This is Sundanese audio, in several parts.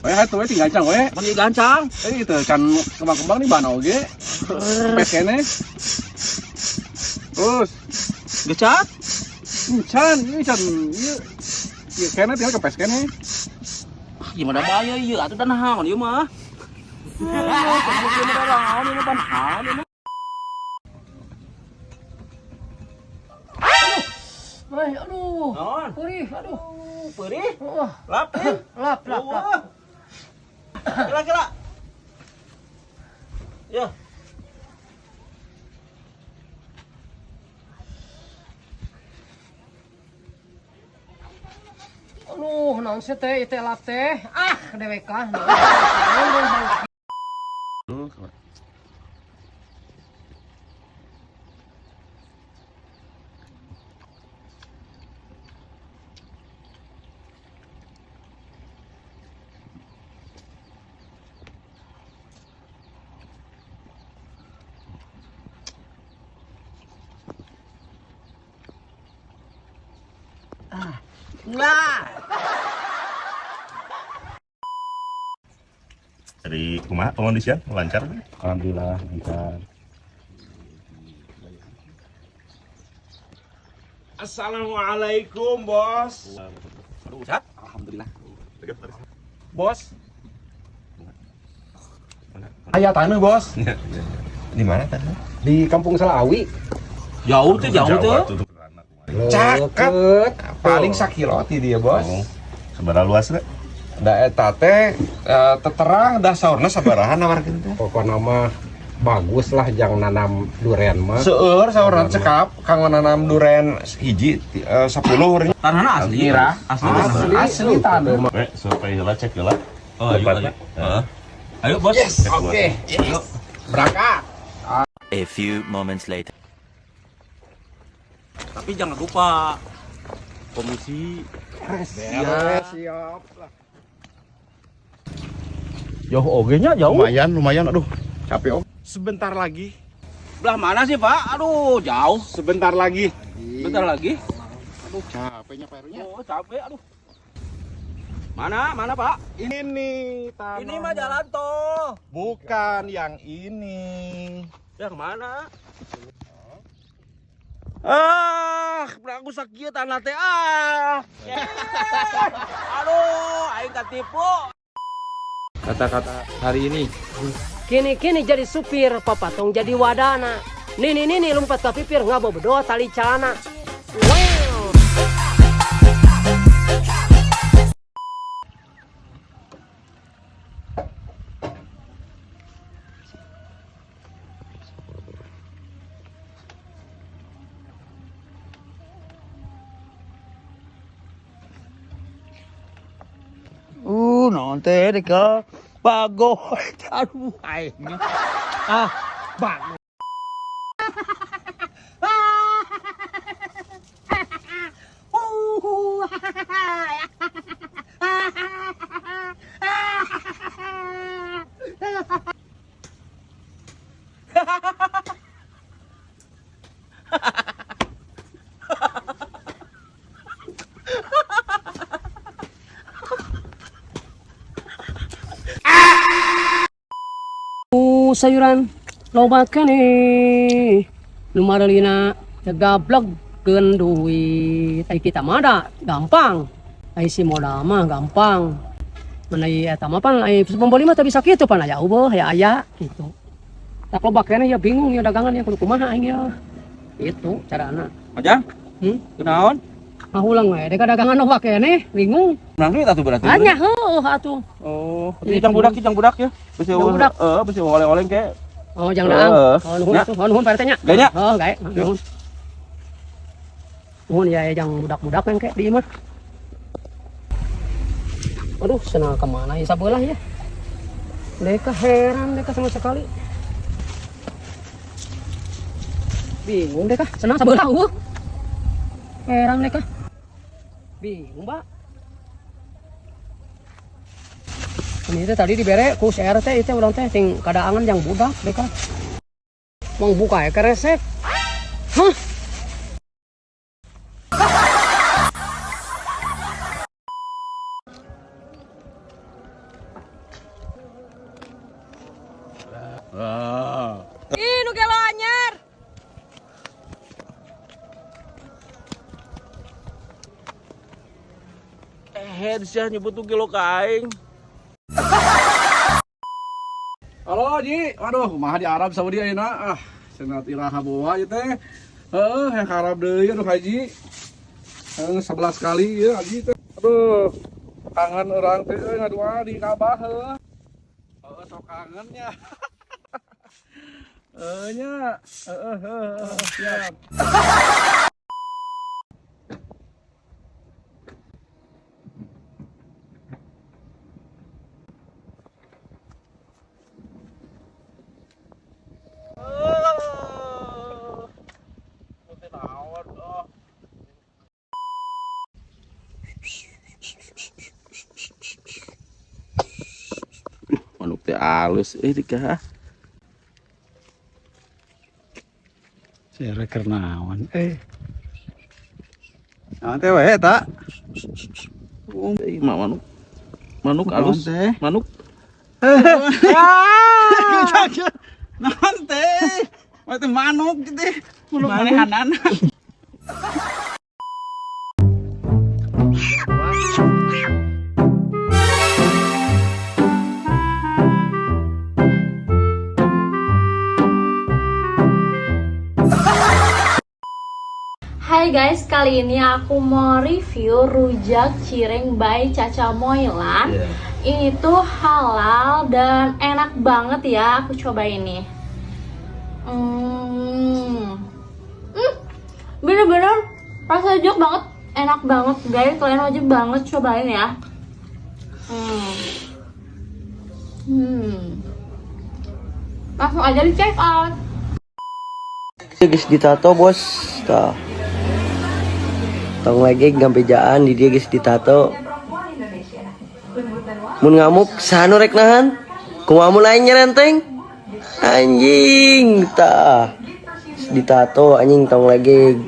We atuh we tinggal gancang we. Mun gancang. Eh itu can kembang-kembang nih bana oge. Kempes keneh. Terus Gecat. Can, ini can ieu ieu keneh tinggal kempes keneh. Ah, gimana bahaya ieu atuh dan naon ieu mah. Ah, ieu mah naon ieu mah naon ieu mah. Wah, aduh. Naon? Perih, aduh. Perih. Oh, Lap. Eh. Lap, lap, lap. Kela kela. Ya. Aduh, naon sih teh, ieu teh lap teh. Ah, dewek ah. Naon, Aduh. Lah. Jadi kumaha pengondisian lancar? Alhamdulillah lancar. Assalamualaikum, Bos. Aduh, Sat. Alhamdulillah. Bos. Aya tanah, Bos. Di mana tadi? Di Kampung Salawi. Jauh tuh, jauh tuh. Caket. Paling sakilo ti dia, Bos. Oh, sabaraha luas we? Da eta teh teterang da saurna sabaraha nawarkeun teh? Pokoknya mah bagus lah jang nanam duren mah. Seueur saurna cekap kanggo nanam duren hiji 10 urang. Tanahna asli. Asli. Asli, asli tanah. We, survei heula cek heula. Oh, ayo, Tempatnya. ayo. Heeh. Ayo, Bos. Yes, oke. Ayo. Berangkat. A few moments later. Tapi jangan lupa komisi. Beres, siap lah. Jauh oge nya jauh. Lumayan, lumayan aduh. Capek, Om. Sebentar lagi. Belah mana sih, Pak? Aduh, jauh. Sebentar lagi. Bentar lagi. Aduh, capeknya Pak Herunya. Oh, capek aduh. Mana? Mana, Pak? Ini tanah. Ini mah jalan tol. Bukan yang ini. Yang mana? Ah, aku sakit tanah teh ah. Aduh, aing katipu. Kata-kata hari ini. Kini-kini jadi supir, papatong jadi wadana. Nini nini lompat ke pipir, ngabo berdoa tali celana. Wow. Non teh deka bago. Aduh, aing. Ah, bago. Sayuran loba keneh nu maralina gablek duit ai kita mah da gampang ai si modal mah gampang mana eta mah pan ai pembeli mah teu bisa kitu pan aya eueuh aya aya gitu tak loba keneh ya bingung ya dagangan ya kudu kumaha aing ya itu carana. Majang? Hmm? Kunaon? Ngahulang we deka dagangan loba keneh bingung. Menang duit atuh berarti. Hanya heueuh atuh. Oh, itu jang budak ya. Bisi Jang budak. Heeh, bisi oleng-oleng ke. Oh, jangan daang. Oh, nuhun Nya. atuh. Oh, nuhun Pak RT nya. Gae nya. Oh, gae. Nuhun. Nuhun ya jang budak-budak yang kayak di imah. Aduh, senang kemana ya sabelah ya. Deka heran deka sama sekali. Bingung deka, senang sabelah eueuh. Heran deka. Bingung, Pak. Ini teh tadi dibere ku si RT itu urang teh ting kadaangan yang budak deka. Mau buka ya keresek. Hah? Ah. Ih, nu gelo anyar. Eh, sia nyebut tuh gelo ka aing. Halo Ji, waduh kumaha di Arab Saudi ayeuna, ah cenah iraha boa ieu teh. Heeh, yang ka Arab deui aduh Haji. Heeh, 11 kali ya Haji teh. Aduh, kangen urang teh euy ngadua di Ka'bah heuh. Heeh, sok kangennya. Heeh nya, heeh heeh, siap. Manuk teh alus euy dikah. Saya kernawan eh. Naon teh we eta? Euy mah manuk. Manuk alus teh? Manuk. Naon teh? Wah teh manuk gitu. Manuk manehanan. Hai guys, kali ini aku mau review rujak cireng by Caca Moilan. Ini tuh halal dan enak banget ya, aku coba ini. Bener-bener rasa jok banget, enak banget guys. Kalian wajib banget cobain ya. Langsung aja di check out. Guys ditato bos, tah. Tong lagi gampejaan di dia guys ditato. Mun ngamuk sanu rek nahan. Kumaha mun aing nyerenteng? Anjing tah. Ditato anjing tong lagi.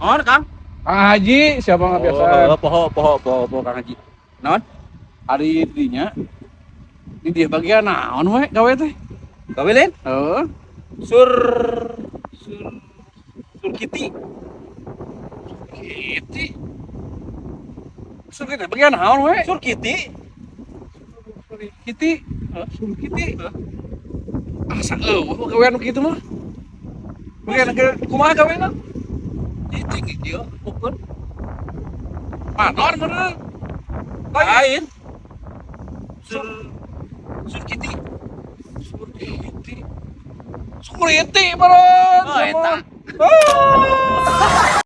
Oh, Kang. Kang Haji, siapa nggak biasa? Oh, poho poho poho poho Kang Haji. Naon? Ari dinya. Di dia bagian naon we gawe teh? Gawe lain? Heeh. Sur sur Surkiti. Kiti. Surkiti bagian naon we? Surkiti. Kiti. Surkiti. Asa eueuh gawean nu kitu mah. Bagian kumaha gaweana? Cicing ieu ukur. Panon meureun. Lain. Sur Surkiti. Security. Security, baron. Oh, eta. Ah!